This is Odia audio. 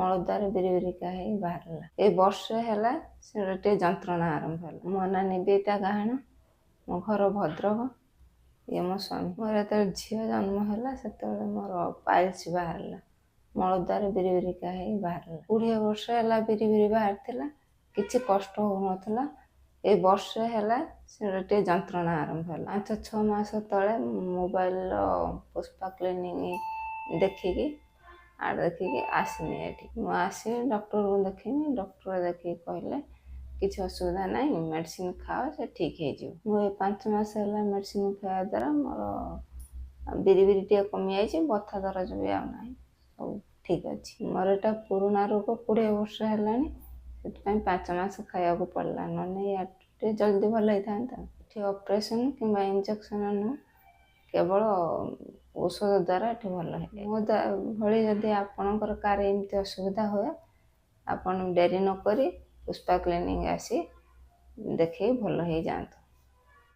ମଳଦ୍ୱାର ବିରି ବିରିକା ହେଇ ବାହାରିଲା। ଏଇ ବର୍ଷେ ହେଲା ସେଟା ଟିକେ ଯନ୍ତ୍ରଣା ଆରମ୍ଭ ହେଲା। ମୋ ନାଁ ନିବେଦିତା ଗାହାଣ, ମୋ ଘର ଭଦ୍ରକ, ଇଏ ମୋ ସ୍ୱାମୀ। ମୋର ଯେତେବେଳେ ଝିଅ ଜନ୍ମ ହେଲା ସେତେବେଳେ ମୋର ପାଇଲ୍ସ ବାହାରିଲା, ମଳଦ୍ୱାର ବିରି ବିରିକା ହେଇ ବାହାରିଲା। 20 ବର୍ଷ ହେଲା ବିରି ବିରି ବାହାରିଥିଲା, କିଛି କଷ୍ଟ ହେଉନଥିଲା। ଏଇ ବର୍ଷେ ହେଲା ସେଟା ଟିକେ ଯନ୍ତ୍ରଣା ଆରମ୍ଭ ହେଲା। 5-6 ମାସ ତଳେ ମୋବାଇଲର ପୁଷ୍ପା କ୍ଲିନିକ୍ ଦେଖିକି ଆଡ଼ ଦେଖିକି ଆସିନି ଏଠି। ମୁଁ ଆସିନି, ଡକ୍ଟରକୁ ଦେଖିନି। ଡକ୍ଟର ଦେଖିକି କହିଲେ କିଛି ଅସୁବିଧା ନାହିଁ, ମେଡ଼ିସିନ ଖାଅ, ସେ ଠିକ୍ ହେଇଯିବ। ମୁଁ ଏ 5 ମାସ ହେଲା ମେଡ଼ିସିନ ଖାଇବା ଦ୍ୱାରା ମୋର ବିରି ବିରି ଟିକେ କମିଯାଇଛି, ବଥା ଦରଜ ବି ଆଉ ନାହିଁ, ସବୁ ଠିକ୍ ଅଛି। ମୋର ଏଇଟା ପୁରୁଣା ରୋଗ, 20 ବର୍ଷ ହେଲାଣି, ସେଥିପାଇଁ 5 ମାସ ଖାଇବାକୁ ପଡ଼ିଲା, ନହେଲେ ୟାଠୁ ଟିକେ ଜଲ୍ଦି ଭଲ ହେଇଥାନ୍ତା। ଏଠି ଅପରେସନ୍ କିମ୍ବା ଇଞ୍ଜେକ୍ସନ୍ ନୁହଁ, କେବଳ ଔଷଧ ଦ୍ୱାରା ଏଠି ଭଲ ହେଇଯାଏ। ମୋ ଭଳି ଯଦି ଆପଣଙ୍କର କାହାର ଏମିତି ଅସୁବିଧା ହୁଏ, ଆପଣ ଡେରି ନକରି ପୁଷ୍ପା କ୍ଲିନିକ୍ ଆସି ଦେଖେଇ ଭଲ ହେଇଯାଆନ୍ତୁ।